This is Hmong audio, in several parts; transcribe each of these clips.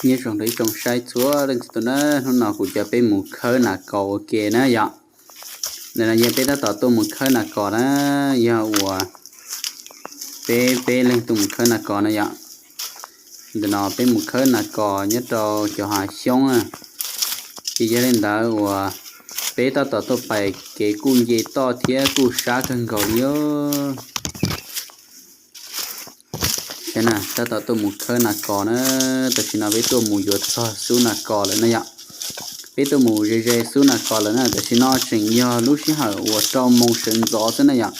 Nyob zoo rau ib tsoom saib txhua leej txhua tus na, hnub no kuv coj peb mus khawb nas kos ua ke na yom. Ntawm no yog peb tab tom tuaj mus khawb nas kos na, yog uas peb peb leeg tuaj mus khawb nas kos na yom. Ntawm no peb mus khawb nas kos nyob rau cov hav xyoob na, ces yog li ntawd uas peb tab tom tuaj pais kev kuj nce toj thiab kuj sab kawg nkaus li os. Tab tom tuaj mus khawb nas kos na, tam sim no peb tuaj mus yuav txog xub nas kos lawm na yom. Peb tuaj mus ze ze xub nas kos lawm na, tam sim no tseem yog lub sij hawm uas rau moos sawv ntxov xwb na yom.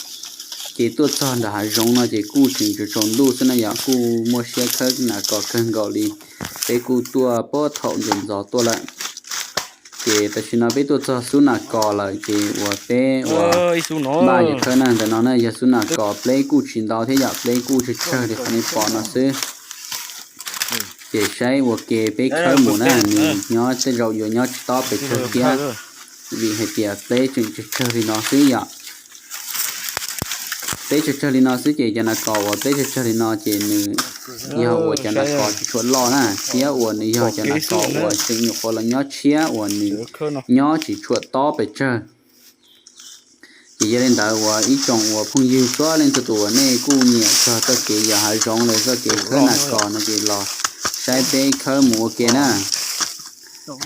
Ces tuaj txog nram hav zoov no ces kuj tseem tsaus ntuj xwb na yom, kuj muaj siab khawb nas kos kawg nkaus li. Peb kuj tuaj puag thaum ntxov ntxov tuaj lawm. Ces tam sim no peb tuaj txog xub nas kos lawm ces uas peb uas npaj yuav khawb na, ntawm no na yog xub nas kos, pleb kuj tsis ntau thiab yom, pleb kuj tsawg tsawg li qhov nej pom no xwb. Ces saib ua ke peb khawb mus na, nws nyob tej zaum yuav nyob tsis tob pes tsawg thiab, vim hais tias pleb tseem tsawg tsawg li no xwb yom. Pleb tsawg tsawg li no xwb ces cov nas kos uas pleb tsawg tsawg li no ces nws yog uas cov nas kos tsis tshua loj na, thiab uas nws yog cov nas kos uas tseem nyuam qhuav los nyob tshiab uas nws nyob tsis tshua tob pes tsawg. Ces yog li ntawd uas ib tsoom uas phooj ywg txhua leej txhua tus uas nej kuj nyiam txog txoj kev yos hav zoov los txoj kev khawb nas kos no ces los saib peb khawb mus ua ke na.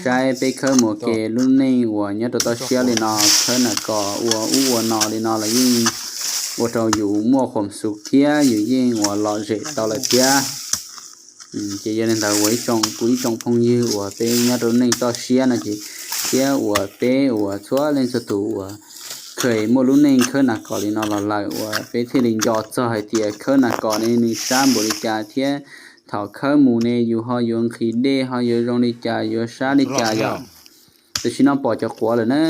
Saib peb khawb mus ua ke, lub neej uas nyob rau toj siab li no, khawb nas kos ua ub ua no li no los yeej ua rau yus muaj qhuas xuv thiab yus yeej uas lom zem tau lawm thiab. Ces yog li ntawd uas ib tsoom, kuv ib tsoom phooj ywg uas peb nyob rau neej toj siab no ces, thiab uas peb uas txhua leej txhua tus uas kheev muaj lub neej khawb nas kos li no los lawm uas peb thiaj li nco txog hais tias khawb nas kos ne nws sab npaum li cas thiab thaum khawb mus ne yus ho yuav nqhis dej ho yuav zoo li cas, yuav sab li cas yom. Tam sim no pom cov quav lawm na.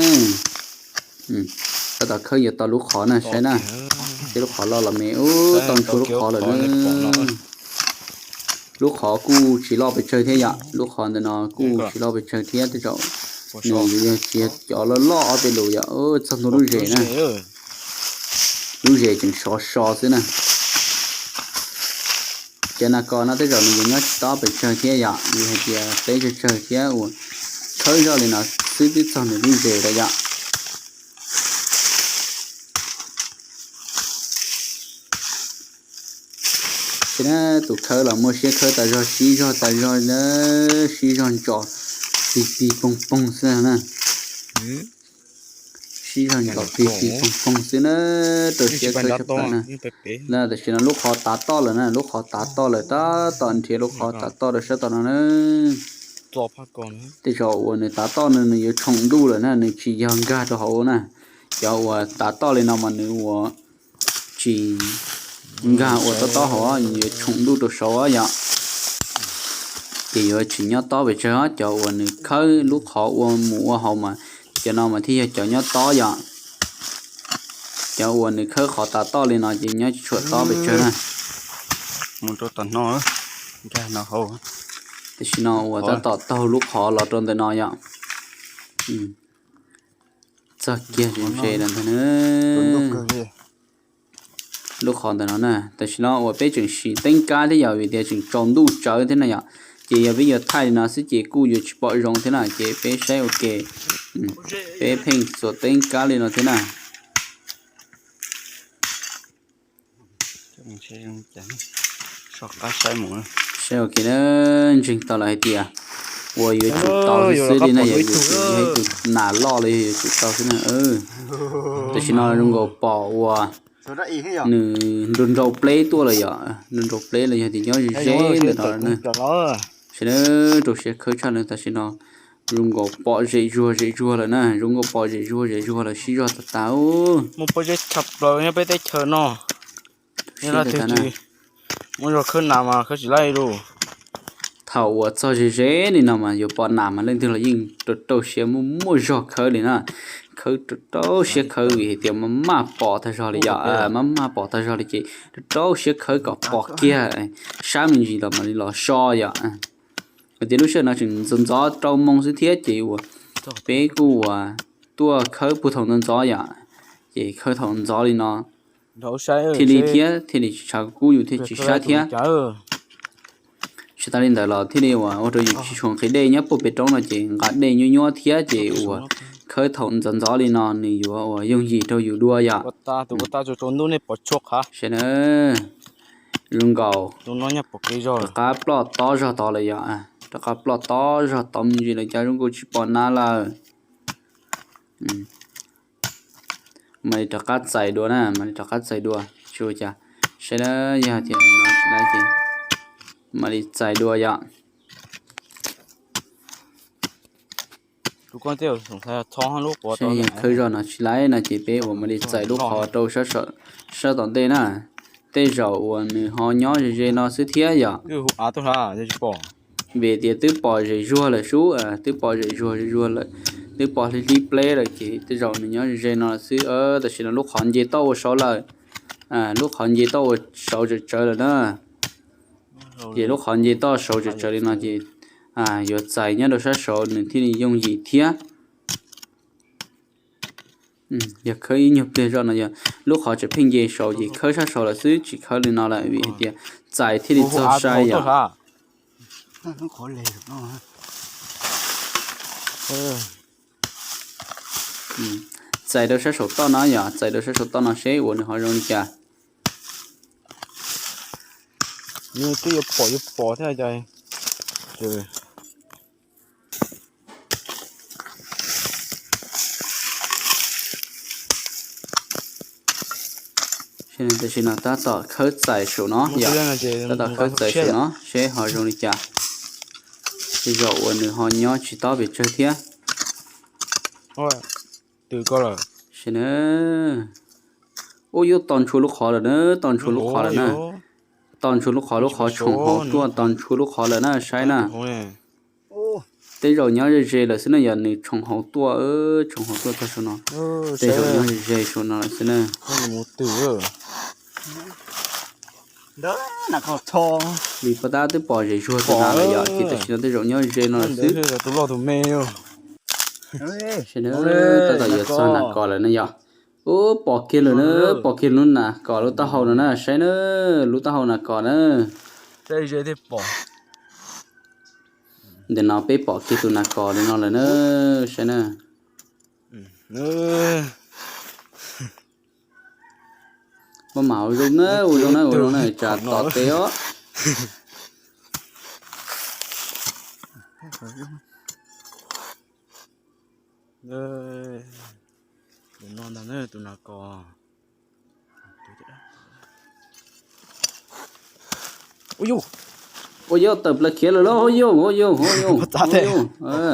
Tab tom khawb yuav tau lub qhov na, saib na, saib lub qhov loj los me, ub, tau ntshua lub qhov lawm na. Lub qhov kuj tsis loj pes tsawg thiab yom, lub qhov ntawm no kuj tsis loj pes tsawg thiab, tej zaum nws yuav tsis yog cov loj loj ob peb lus yom, txog ntua lub zes na. Lub zes tseem sov so xwb na. Cov nas kos no tej zaum nws yuav nyob tsis tob pes tsawg thiab yom, vim hais tias pleb tsawg tsawg thiab uas khawb zoj li no xwb twb txog nws lub zes lawm yom. Ces na, tus khawb los muaj siab khawb tas zog, sib zog tas zog, sib zog ntsos pig pig poog poog xwb na. Sib zog ntsos pig pig poog poog xwb na, rau siab khawb tshaj plaws na. Tam sim no lub qhov tav toj lawm na, lub qhov tav toj lawm, tab tom nrhiav lub qhov tav toj rau sab tom no na. Tej zaum uas nws tav toj no nws yuav tshoom ntuj lawm na, nws tsis yog nkag rau hauv na. Cov uas tav toj li no mas nws uas tsis nkag ua tob tob hauv, nws yuav tshoom ntuj rau saud yom. Ces yuav tsis nyob tob pes tsawg, cov uas nws khawb lub qhov ua mus ua hauv mas cov no mas thiaj yog cov nyob tob yom. Cov uas nws khawb qhov tav toj li no ces nyob tsis tshua tob pes tsawg na. Tam sim no uas tab tom taug lub qhov los rau ntawm no yom. Txog kiag ze ze lawm ntag na. Lub qhov ntawm no na, tam sim no uas peb tseem siv teeb kab thiab yom, vim tias tseem tsaus ntuj tsawv thiab na yom. Ces yog peb yuav thaij li no xwb ces kuj yuav tsis pom zoo thiab na, ces peb saib ua ke. Peb pheej txuas teeb kab li no thiab na. Saib ua ke na, ntseeg tau lawm hais tias uas yuav tsum tau xwb li na, yog yuav tsum yog ib tug nas loj los yog yuav tsum tau xwb na. Tam sim no zoo nkaus pom uas nws nrau nrau pleb tuaj lawm yom, nrau nrau pleb los yog tias nyob ze ze ntawm no na. Tam sim no rau siab khawb tshaj na, tam sim no zoo nkaus pom zem zuag zem zuag lawm na, zoo nkaus pom zem zuag zem zuag lawm, sib zog tas tas. Muaj pob zeb tshaj plaws nyob peb teb chaws no. Muaj zog khawb nas mas khawb tsis laij li. Thaum uas txog ze ze li no mas yuav pom nas mas leej twg los yeej rau rau siab muaj muaj zog khawb li na. Khawb rau rau siab khawb vim hais tias maj maj pom tag zog li yom, maj maj pom tag zog li ces rau rau siab khawb kom pom kiag, sab me ntsis los mam li los so yom. Hais tias lub sij hawm no tseem ntxov ntxov rau moos xwb thiab ces uas peb kuj uas tuaj khawb puag thaum ntxov ntxov yom, ces khawb thaum ntxov li no thiaj li thiab thiaj li tsis tshav kub yus thiaj tsis sab thiab. Tsis tas li ntawd los thiaj li uas ua rau yus tsis tshua nqhis dej nyob puag pem roob no ces nqa dej nyuab nyuab thiab ces uas khawb thaum ntxov ntxov li no nws yuav uas yooj yim rau yus dua yom. Saib na, zoo nkaus rov qab ploj tob zog tod lawm yom, rov qab ploj tob zog tod me ntsis lawm cas zoo nkaus tsis pom nas lawm. Mam li rov qab txais dua na, mam li rov qab txais dua, tsis ua cas. Saib na, yog tias no tsis laib ces mam li txais dua yom. Saib yog khawb zog no tsis laib no ces peb uas mam li txais lub qhov rau sab tom ntej na. Tej zaum uas nws ho nyob ze ze no xwb thiab yom. Vim tias twb pom zem zuag lawm sub, twb pom zem zuag zuag lawm, twb pom hlib hlib pleb lawm ces tej zaum nws nyob ze ze no xwb. Tam sim no lub qhov nce toj ua saud lawm, lub qhov nce toj ua saud tsawv tsawv lawm na. Ces lub qhov nce toj saud tsawv tsawv li no ces yuav txais nyob rau sab saud nws thiaj li yooj yim thiab. Yog khawb ib nyuag pliag zoj no yog lub qhov tseem pheej nce saud ces khawb sab saud lawm xwb tsis khawb li no lawm vim hais tias txais thiaj li txog sai yom. Txais rau sab saum toj no yom, txais rau sab saum toj no seb uas nws ho zoo li cas. Twb yuav pom yuav pom thiab. Tam sim no tab tom khawb txais saum no yom, tab tom khawb txais saum no seb ho zoo li cas. Tej zaum uas nws ho nyob tsis tob pes tsawg thiab. Saib na, ub yuav to ntshua lub qhov lawm na, to ntshua lub qhov lawm na. To ntshua lub qhov, lub qhov tshoom hauv tuaj to ntshua lub qhov lawm na, saib na. Tej zaum nyob ze ze lawm xwb na, yog nws tshoom hauv tuaj, tshoom hauv tuaj tag saum no. Tej zaum nyob ze ze saum no lawm xwb na. Li pab tab twb pom zem zuag tus nas lawm yom, ces tam sim no tej zaum nyob ze no lawm xwb. Saib na, tab tom yuav txog nas kos lawm na yom. Ub, pom kiag lawm na, pom kiag lub nas kos lub taub hau no na, saib na, lub taub hau nas kos na. Ntawm no peb pom kiag tus nas kos li no lawm na, saib na. Ua mas ua zoo na, ua zoo na, ua zoo na, tsam tom teb os. Tus no ntag na, tus nas kos. Ua yog tawm plaws khiav lawm lauj, ua yog, ua yog, ua yog, ua yog.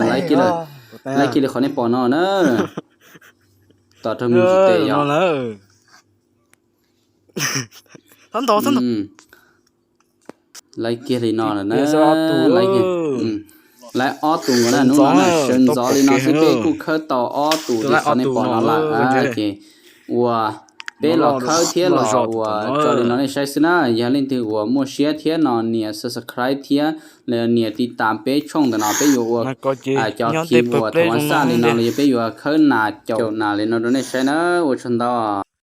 Laiv kiag lawm, laiv kiag li qhov nej pom no na. Tom rau me ntsis tes yom. Laiv kiag li no lawm na, laiv kiag. Laiv ob tus nkaus na, hnub no na sawv ntxov li no xwb peb kuj khawb tau ob tus li qhov nej pom no lawm ces uas peb los khawb thiab los uas tso li no nej saib xwb na. Yog leej twg uas muaj siab thiab no nias subscribe thiab nias tiv tas peb tshooj ntawm no peb yuav ua cov khiv uas thaum xaj li no los yog peb yuav khawb nas caum nas li no rau nej saib na. Ua tsaug ntau.